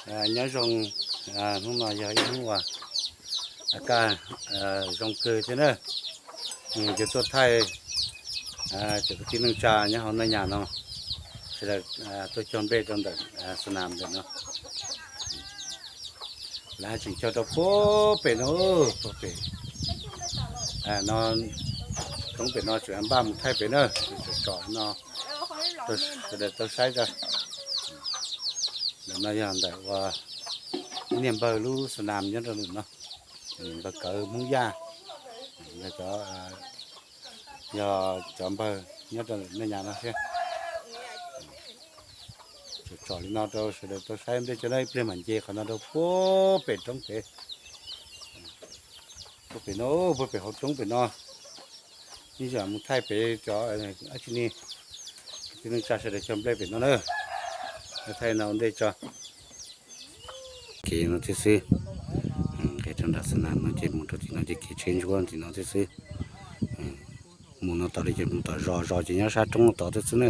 Nyob zoo, hnub no yog ib hnub uas kaj zoo kawg thiab na. Ces tuaj thaij cov kwv tij neej tsa nyob hauv Naj Nyas no, sawv daws tuaj cog nplej rau ntawm xa nas ntawm no. Lawv haj tseem cog rau puag pem no, puag pem no, roob pem no tseem npaj mus thaij pem na, tsom tsom no, sawv daws tau saib tso. Ntawm no yog ntawm uas ib niag npawg lub xa nas nyob rau ntawm no, npawg Kawv Hmoob Yaj, yog cov npawg nyob rau ntawm Naj Nyas no thiab. Tsom tsom li no rau sawv daws tau saib ntej tso na, ib pliag mam nce qhov no rau puag pem roob pem. Puag pem no, puag pem hauv roob pem no. Ib zaug mus thaij pem cov dab tsi ne, kwv tij neej tsa sawv daws cog nplej pem no na. Thaij no ua ntej tso. Kev no thiab xwb, nqes rau nram xa nas no ces mus rau tim no ces kev tsheb ntsuab tim no thiab xwb. Mus no tom li ces mus tom zos, zos ces nyob sab roob tod thiab xwb na.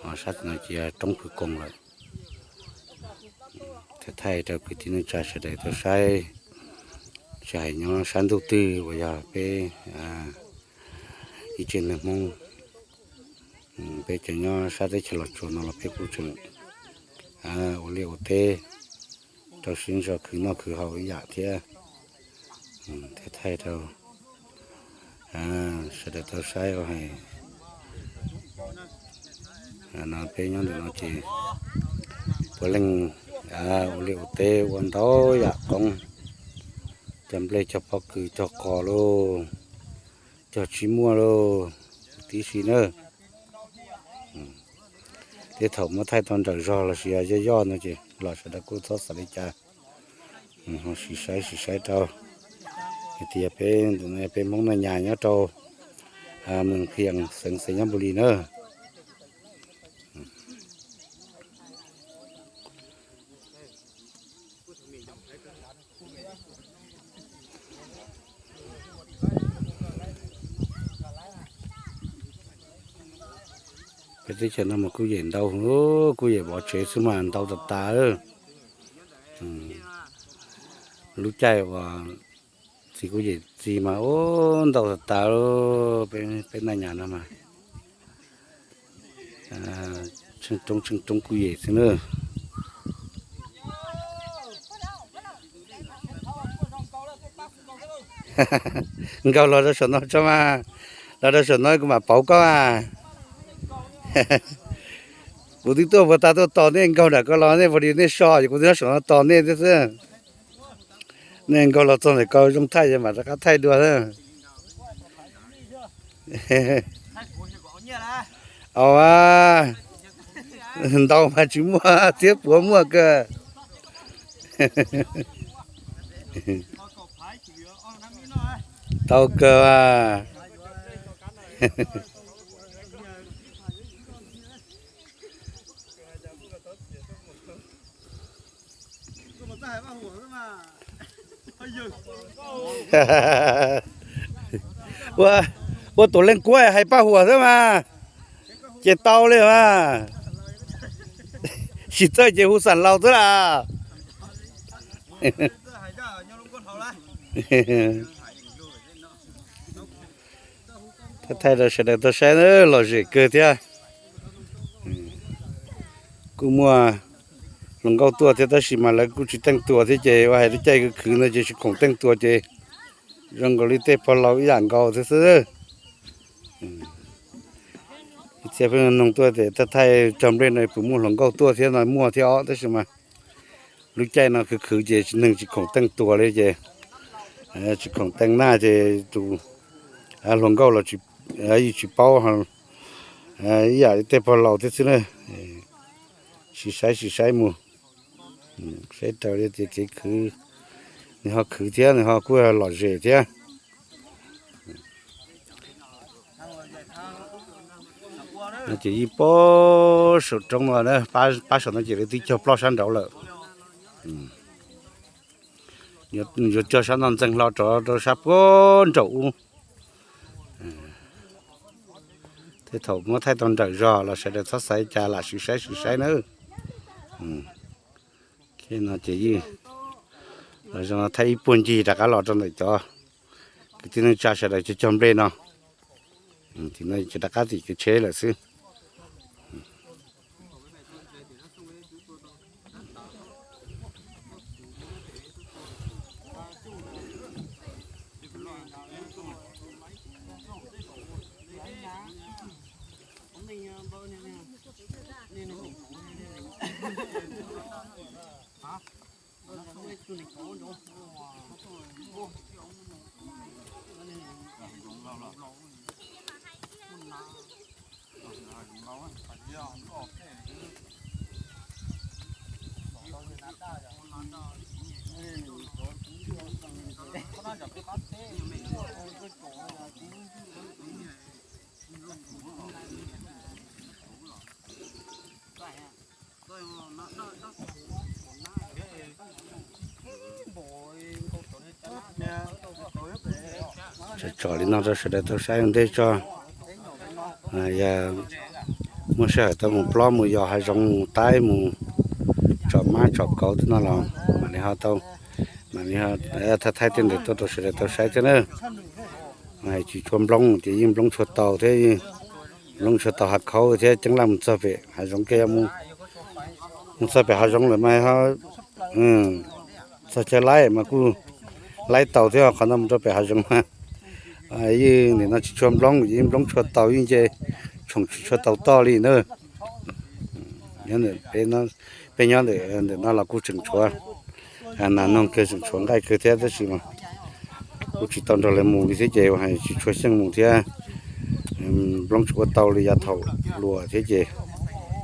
Ho sab tim no ces roob Phwv Koos lawm. Thaij thaij rau kwv tij neej tsa sawv daws tau saib, tsis hais nyob sab ntuj twg uas yog peb ib tsev neeg Hmoob, peb cov nyob sab teb chaws Los Tsuas no los peb kuj tseem ua liaj ua teb rau siab ntso khwv noj khwv haus ib yam thiab. Thaij thaij rau sawv daws tau saib hais no peb nyob ntawm no ces puav leej ua liaj ua teb ua ntau yam qoob, cog nplej cog pob kws cog qos lauj, cog tsib muaj lauj tib si na. Tej thaum muab thaij tau nrawm zog lossis yog yoj yoj no ces los sawv daws kuj txhob xav li cas, ho sim saib sim saib rau hais tias peb ntawm no peb Hmoob Naj Nyas nyob rau Moos Phias xeev Xais Nyab Npus Lis na. Peb teb chaws no mas kuj yem ntau, kuj yem vov tsev xwb mas ntau tas tas. Lub caij uas txiv kuj yem txiv mas ub ntau tas tas, peb Naj Nyas no mas tsheej roob tsheej roob kuj yem xwb na. Nkaug los rau saum no tso mas, los rau saum no kuv mam pauv koj mas. Kuv twb tuaj puag ta tuaj tos nej nkaug nram ko los nej puag li nej so ces kuv twb nyob saum no tos nej thiab xwb. Nej nkaug los txog ntawm ko zoo thaij ces mam rov qab thaij dua xwb. Au, ntau mas tsis muaj thiab puav muaj kawg. Tau kawg mas. Ua, ua tus leej kuab hais paj huam xwb mas, ces tau li mas. Tsis txawj ces hu xam laus xwb las. Thaij thaij rau sawv daws tau saib, lom zem kawg thiab. Kuj muaj hluas nkauj tuaj thiab tab sis mas lawv kuj tsis teej tuas thiab ces ua hais tej caij khwv khwv no ces tsis khoom teej tuas ces zoo nkaus li tej pog laus ib yam nkaus thiab xwb. Ib txhia pheej noog tuaj tias thaij thaij cog nplej no puas muaj hluas nkauj tuaj thiab no, muaj thiab os tab sis mas lub caij no khwv khwv ces neeg tsis khoom teej tuas li ces tsis khoom teej naj ces tus hluas nkauj los yeej tsis paub, ib yam li tej pog laus thiab xwb na. Sim saib sim saib mus, saib raws li tias kev khwv, nws ho khwv thiab nws ho kuj lom zem thiab. No ces yeej pab saum roob no, pab saum no ces lawv twb cog ploj sab nraud lawm. Yuav cog sab no ntxees hlo rov rau sab puag nraum ub. Tej thaum muab thaij tau nrawm zog los sawv daws txhob xav cas lam sim saib sim saib nawb. No ces yeej los zoo no thaij ib puag ncig rov qab los rau ntawm cov kwv tij neej tsa sawv daws cog cog nplej no. Tim no ces rov qab tim kev tsheb lawm xwb. Tsom tsom li no rau sawv daws tau saib ua ntej tso. Yog muaj sij hawm tau mus plob mus yos hav zoov mus taib mus tsom mab tsom kauv tej no los mam li ho tau, mam li ho thaij thaij tej ntawd tuaj rau sawv daws tau saib thiab na. Tsis tshua nplooj ces yeej nplooj tshua tau thiab, nplooj tshua tau hav khaub thiab ceeb laj mus txog pem hav zoov kiag, mus txog pem hav zoov lawm mas ho txog chaw laib mas kuj laib tau thiab, qhov no mus rau pem hav zoov mas yeej nim no tsis tshua nplooj, yeej nplooj tshua tau, yeej nce tshoom tsis tshua tau toj li na. Peb nyob ntawm no los kuj tseem tshuav nas noog kawg, tseem tshuav nqaij kawg thiab, tab sis mas kuj tsis tau nrog lawv mus li thiab ces tsis tshua xyeej mus thiab. Nplooj tsis ua tau li yav thaum luas thiab ces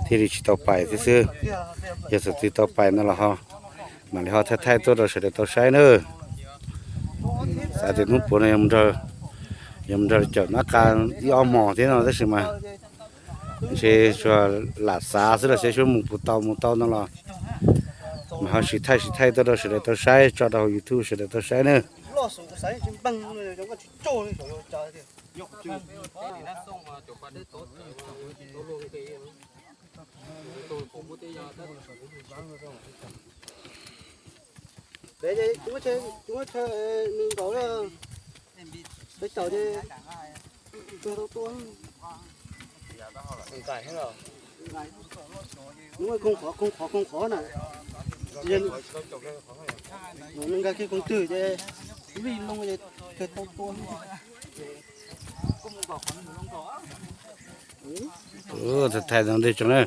thiaj li tsis tau pais thiab xwb. Yog thaum twg tau pais no los ho mam li ho thaij thaij tuaj rau sawv daws tau saib na. Xav tias hnub puav no yog mus nrog cawm nab qa ib ob hmos thiab no tab sis mas ntshe tsuas lam xav xwb los xyov mus puas tau mus tau no los mas ho sim thaij sim thaij tuaj rau sawv daws tau saib, tso rau hauv YouTube sawv daws tau saib na. Nws nkag kiag koog twg ces vij loo ces kawg tau tua. Thaij thaij ntawd tseem na.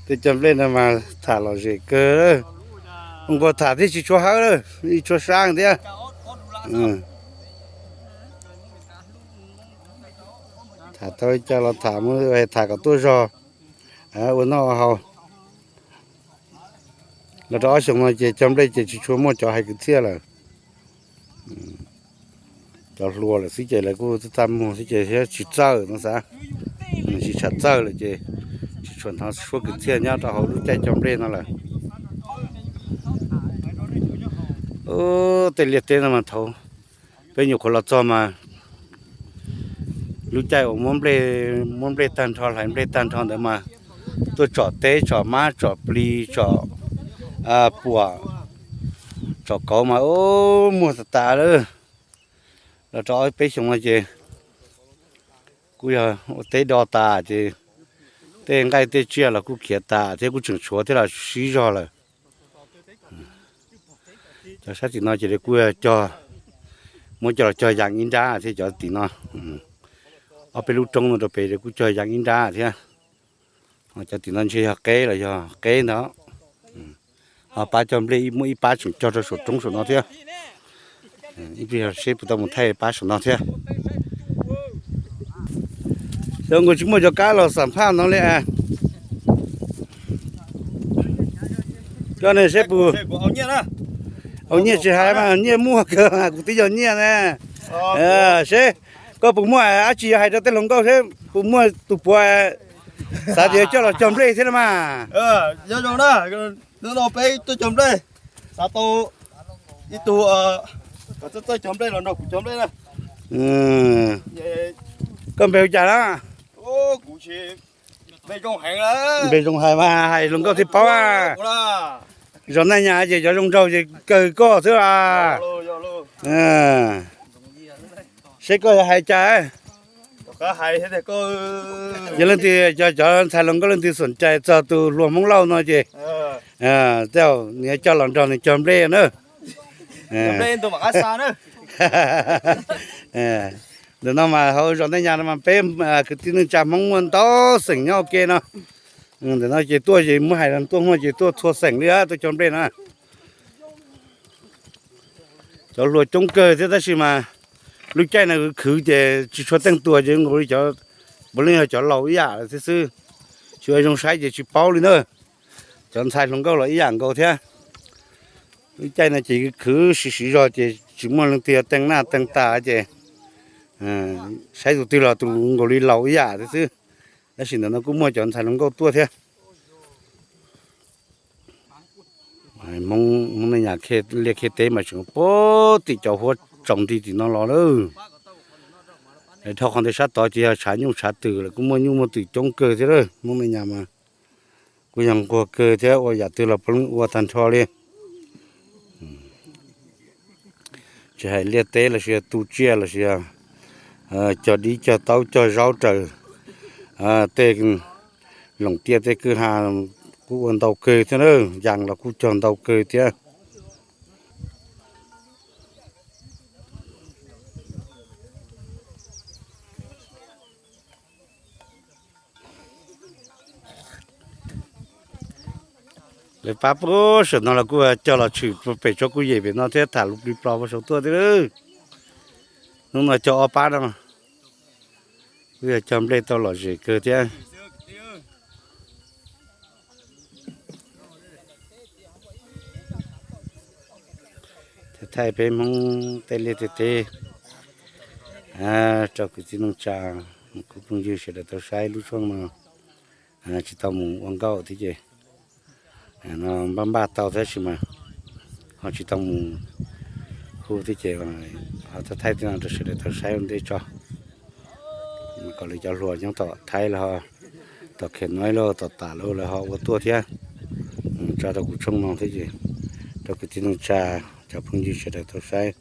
Tej cov nplej no mas tham lom zem kawg. Ua nkaus tham thiab tsis tshua hawb, tsis tshua sab thiab. Tham tau li cas los tham, tham kom tuaj zog, ua noj ua haus. Los rau ob xyoos no ces cog nplej ces tsis tshua muaj cov hais kwv txhiaj lawm. Cov hluas lawm xwb ces lawv kuj txaj muag xwb ces thiab tsis txawj no xav, tsis tshua txawj lawm ces tsis tshua hnov suab kwv txhiaj nyob rau hauv lub caij cog nplej no lawm. Tej liaj teb no mas thaum peb nyuam qhuav los txog mas lub caij uas muab nplej, muab nplej tag nrho, hlais nplej tag nrho ntawd mas tuaj tsom teb, tsom mab, tsom plis, tsom puam, tsom kauv mas muag tas tas lawm. Los rau ob peb xyoos no ces kuj yog ua teb do tas ces tej nqaij tej tsiaj los kuj khiav tas thiab, kuj tseem tshuav thiab los sib zog lawm. Cov sab tim no ces kuj cog, muab coj los cog yees ib nrab thiab cov tim no. Ob peb lub roob no rau pem kuj cog yees ib nrab thiab. Cov tim no ntshe yog qeb los yog qeb ntag. Ho pab cog nplej muaj ib pab tseem cog rau saum roob saum no thiab. Ib pliag seb puas tau mus thaij pab saum no thiab. Xyov nkaus tsis muaj cov kab los xam phaj no li. Coj ne seb puas haus nyiaj tsis hais mas nyiaj muaj kawg, kuv twb yog nyiaj ne. Seb koj puas muaj dab tsi hais rau tej hluas nkauj seb puas muaj tus puav xav tias coj los cog nplej thiab na mas. Nyob zoo na, hnub no peb tuaj cog nplej, xav tau ib tug kom txawj txawj cog nplej los nrog kuv cog nplej na. Koj npe hu cas na? Npe zoo hais mas hais hluas nkauj thiaj paub. Zos Naj Nyas ces cov zoo nraug ces kawg koj xwb a. Seb koj yuav hais cas. Yog leej twg, cov ntxhais hluas nkauj leej twg xom cai txog tus hluas Hmoob Lauj no ces tej zaum nws yuav coj los nrog nws cog nplej na. Ntawm no mas hauv zos Naj Nyas no mas peb kwv tij neej tsa Hmoob muaj ntau xeem nyob ua ke no. Ntawm no ces tuaj ces muab hais tuaj muaj ces tuaj txhua xeem li tuaj cog nplej no. Cov hluas coob kawg thiab tab sis mas lub caij no khwv ces tsis tshua teej tuas ces nkaus li cov, puav leej yog cov laus ib yam thiab xwb. Tsis ua zoo saib ces tsis paub li na. Cov ntxhais hluas nkauj los ib yam nkaus thiab. Lub caij no ces khwv siv siv zog ces tsis muaj leej twg teej naj teej tas ces saib tus twg los tus nkaus li laus ib yam thiab xwb. Tab sis ntawm no kuj muaj cov ntxhais hluas nkauj tuaj thiab. Hmoob Naj Nyas liaj khej teb mas tseem puag tim cov huab tsaus nti tim no los lawm. Dhau qhov ntawd sab tod ces yog tshav nyuj tshav twm lawm, kuj muaj nyuj muaj twm coob kawg thiab lawm. Hmoob Naj Nyas mas kuj yog nquag kawg thiab ua yam twg los puav leej ua tag nrho li. Tsis hais liaj teb los sis yog tu tsiaj los sis yog cog dib cog taub cog zaub raws tej loos tiaj tej kwj ha kuj ua ntau kawg thiab na, yas los kuj cog ntau kawg thiab. Lawv pab puag saum no los kuj coj los tshwm pem tsob kuj yem pem no thiab tham lus plig plos puag saum tuaj thiab. Hnub no cog ob pab no, kuj yog cog nplej tau lom zem kawg thiab. Thaij thaij peb Hmoob tej liaj tej teb rau kwv tij neej tsa, kuv phooj ywg sawv daws tau saib lub tshooj no. Tsis tau mus ua nkauj thiab ces no npaj npaj tau tab sis mas ho tsis tau mus hu thiab ces ho thaij thaij tej no rau sawv daws tau saib ua ntej tso. Kom lawv cov hluas nyob tom Thaib los ho tom Khem Nuaib los tom Tam los lawv ho ua tuaj thiab tso rau kuv tshooj no thiab ces rau kwv tij neej tsa, cov phooj ywg sawv daws tau saib.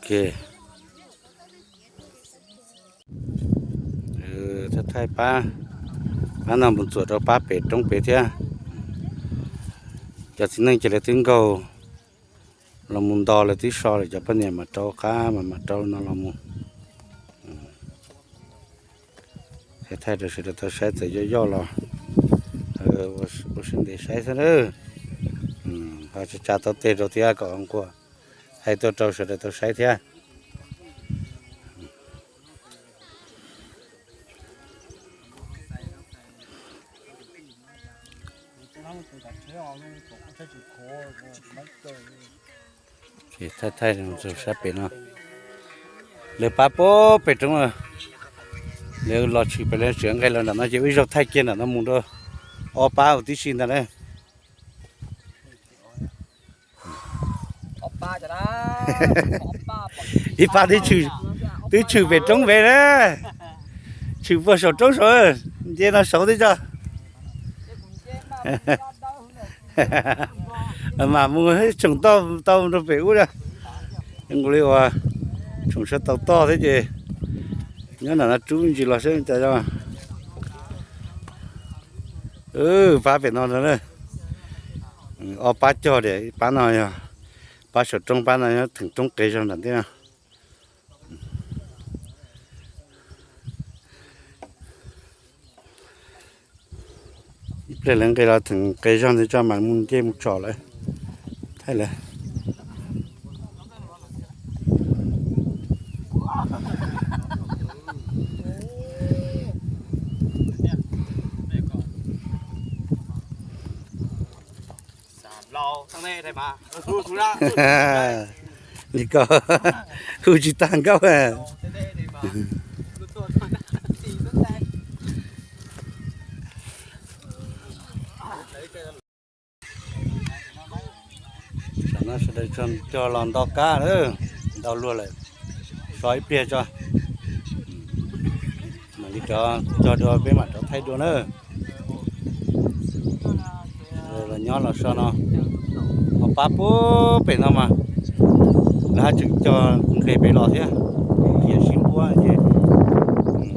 Ok. Thaij thaij pab, pab no mus txuam rau pab pem roob pem thiab. Cov txiv neej ces lawv twb nkaug los mus nto lawv twb so lawm, cov poj niam mam rau qab mas mam rau no los mus. Thaij rau sawv daws tau saib txawm yoj yoj los ua siab ntev saib xwb na. Ho tsa tsa tau tes rau thiab kom nquag thaij tuaj rau sawv daws tau saib thiab. Thaij thaij sab pem no, lawv pab puag pem roob, lawv los tshwm pem lawv tseem nqes los nram no ces ib zaug thaij kiag nram no mus rau ob pab huv tib si ntag na. Ib pab twb tshwm pem roob pem na, tshwm puag saum roob saud, nce no saud twb tso. Mam mus tsoom toj tau rau pem ub na. Nqus li uas tsoom sawv tau toj thiab ces nyob nram no rub ntsis los saib cas yog. Pab pem no, ob pab cog tias pab no yog pab saum roob, pab no nyob theem roob qes zog nram ntej no. Ib pliag lawv nqis los theem qes zog ntawd tso mas mus ncej mus tsom lawm. Thaij lawm. Li ko, hu tsis tag nkauj. Tam no sawv daws cog los ntau kab lawm, ntau luag lawm, so ib pliag tso, mam li rov cog dua peb mam rov thaij dua na. Los nyob los so no, ho pab puag pem no mas lawv haj tseem cog nqes pem los thiab, cia sib npuab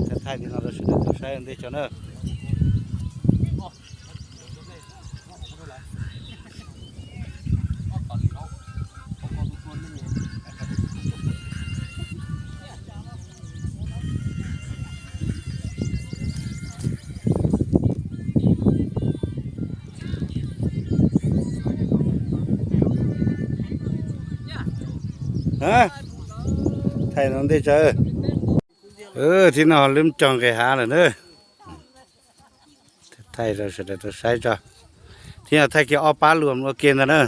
ces thaij li no rau sawv daws tau saib ua ntej tso na. Thaij no ntej tso. Thiab no lub cog nqes hav lawm na. Thaij rau sawv daws tau saib tso. Thiab no thaij kiag ob pab luam ua ke ntag na.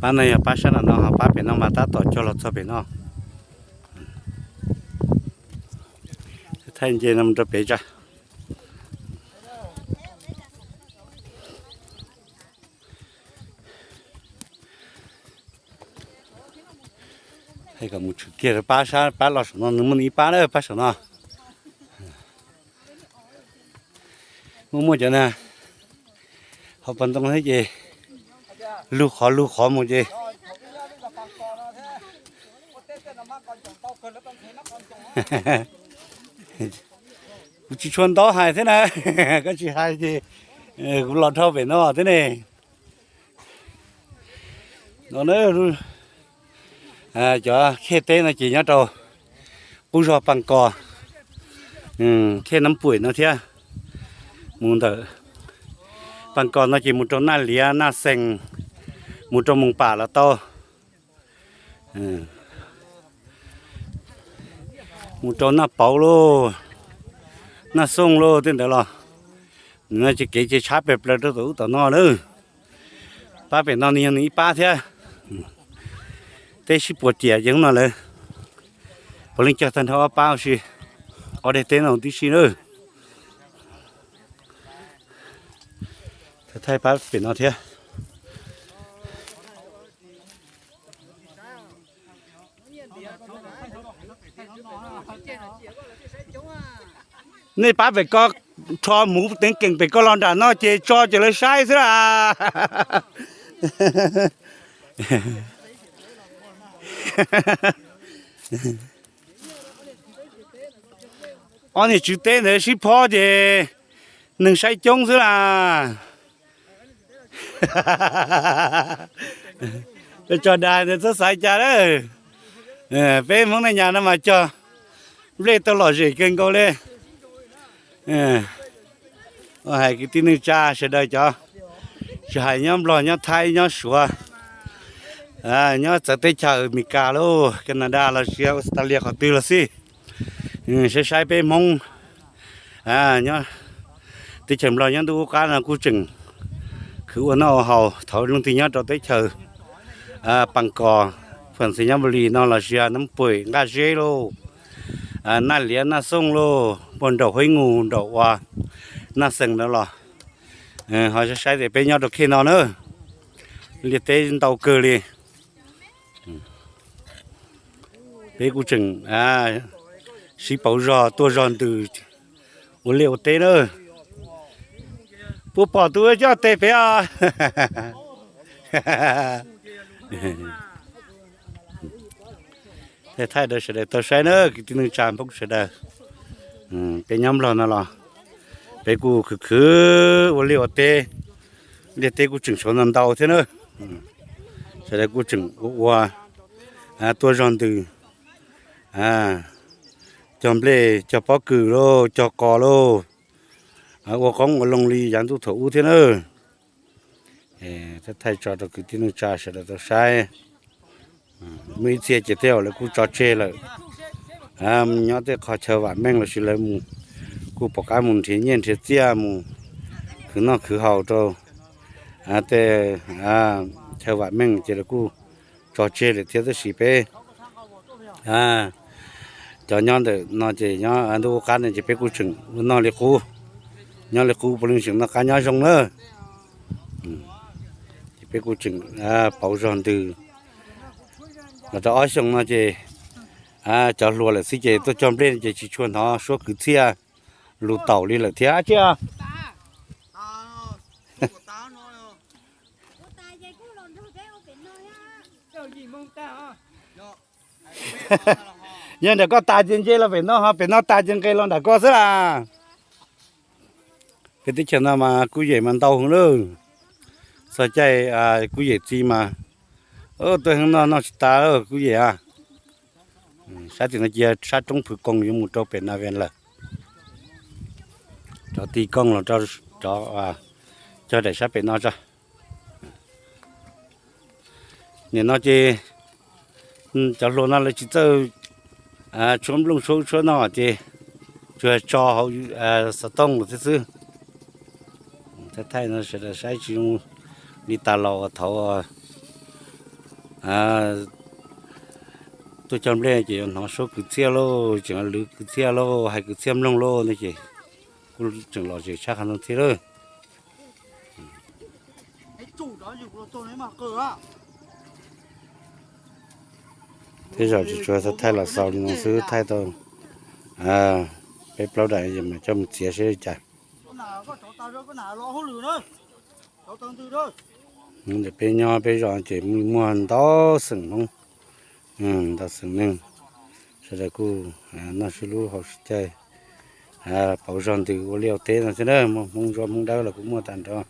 Pab no yog pab sab no no, ho pab pem no mas tab tom cog los txog pem no. Thaij nce no rau pem tso. Thaij kom mus tshwm kiag rau pab sab pab los saum no, nws muaj ib pab na pab saum no. Muaj muaj cov na, hauv pas ntoo thiab ces lug qhov lug qhov mus ces kuv tsis tshua ntau hais thiab na, koj tsis hais ces kuv los dhau pem no thiab ne. No, cov khej teb no ces nyob rau qub zog Pas Kos, khej Nab Puim no thiab. Mus ntawm Pas Kos no ces mus rau Naj Liav, Naj Xees, mus rau Moos Pam los tau. Mus rau Naj Pauv lauj, Naj Xooj lauj tej ntawd los, nws no ces kev ces tshab pes plaws rau tom ub tom no lawm. Pab pem no nws yog nws ib pab thiab. Teb sib puas riam ces hnub no lawv puav leej cog tag nrho ob pab ua si, ob daim teb no tib si na. Thaij pab pem no thiab. Nej pab pem ko, rho muv teev keem pem ko los nram no ces tso ces lawv saib xwb las. Ob niag tswv teb ntawd sib phob ces neeg saib coob xwb las. Tso dag ntawd txhob xav cas lawm. Peb Hmoob Naj Nyab no mas cog nplej tau lom zem kawg nkaus li. Hais kwv tij neej tsa sawv daws cov, tsis hais nyob Nplog, nyob Thaib, nyob Suav, nyob txawv teb chaws Amelikas lauj, Canada los sis Australia qhov twg los xij, saib saib peb Hmoob nyob teb chaws Nplog nyob ntuj ub qab no kuj tseem khwv ua noj ua haus. Thaum leej twg nyob rau teb chaws Pas Kos, Pham Xees Nyab Lis no los sis Nab Puim, Nqaj Zeb lauj, Naj Liav, Naj Xooj lauj, puag nraum Huab Nus, nraum uas Naj Xees ntawd los, ho saib saib tias peb nyob rau khej no na, liaj teb ntau kawg li. Peb kuj tseem sib pauv zog tuaj zog ntws ua liaj ua teb na. Puas pom tus coj tes pem os? Thaij rau sawv daws tau saib na kwv tij neej tsa Hmoob sawv daws. Peb nyob Nplog no los peb kuj khwv khwv ua liaj ua teb, liaj teb kuj tseem tshuav ntau ntau thiab na. Sawv daws kuj tseem ua ua, tuaj zog ntws, cog nplej cog pob kws lauj, cog qos lauj, ua qoob ua loo li yav ntuj thaum ub thiab na. Thaij tso rau kwv tij neej tsa sawv daws tau saib. Muaj ib txhia ces tej zaum lawv kuj tso tseg lawm, nyob tej qhov chaw vam meej los sis lawv mus, kuj pom qab mus nrhiav nyiaj nrhiav txiaj mus khwv noj khwv haus rau tej chaw vam meej ces lawv kuj tso tseg lawm thiab. Tab sis peb cov nyob ntawm no ces nyob ntuj qab no ces peb kuj tseem ua noj li qub, nyob li qub puav leej tseem noj qab nyob zoo na. Ces peb kuj tseem pauv zog ntws los rau ob xyoos no ces cov hluas lawm xwb ces tuaj cog nplej ces tsis tshua hnov suab kwv txhiaj lus taum li lawm thiab tsis. Yog nram koj tas ces nce los pem no, ho pem no tas ces nqes los nram koj xwb las. Peb teb chaws no mas kuj yem mas ntau heev lawm. Txog caij kuj yem txiv mas tuaj heev no noj tsis tas kuj yem a. Sab tim no cia sab roob Phwv Koos yuav mus rau pem Nas Vees lawm, rov ti kooj los rov cog daim sab pem no tso. Nim no ces cov hluas no lawv tsis txawj tshuab nplooj tshuab ub tshuab no ces tsuas tso hauv xov tooj los thiab xwb. Thaij thaij no sawv daws saib tsis zoo li tas los uas thaud tuaj cog nplej ces yuav hnov suab kwv txhiaj lauj, tseem lwv kwv txhiaj lauj, hais kwv txhiaj mloog lauj no ces kuj tseem lom zem tshaj qhov no thiab lawm. Tej zaum tsis tshua thaij los xaus li no xwb, thaij tau peb plaub daim mas coj mus txiav seb li cas. Ntawm peb nyob peb zos ces muaj ntau xeem Hmoob, ntau xeem neeg, sawv daws kuj noj sib hlub haus sib caij, pauv zog ntws ua liaj ua teb no xwb na. Muaj Hmoob Ntsuab Hmoob Dawb los kuj muaj tag nrho.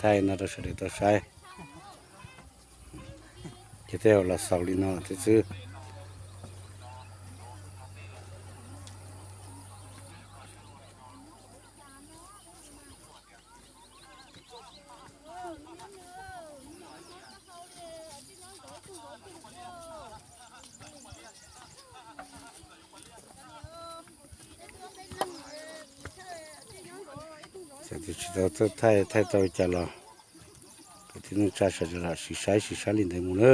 Thaij no rau sawv daws tau saib, ces tej zaum los xaus li no thiab xwb. Txawm tias tsis tau thaij, thaij tau li cas los kwv tij neej tsa sawv daws lam sim saib sim saib li ntawd mus na.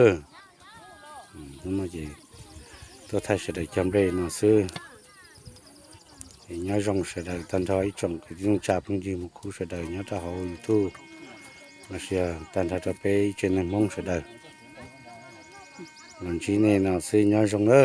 Hnub no ces tuaj thaij sawv daws cog nplej no xwb. Es nyob zoo sawv daws tag nrho ib tsoom kwv tij neej tsa phooj ywg mus khub sawv daws nyob rau hauv YouTube los sis tag nrho rau peb ib tsev neeg Hmoob sawv daws. Los ntsib nej no xwb nyob zoo na.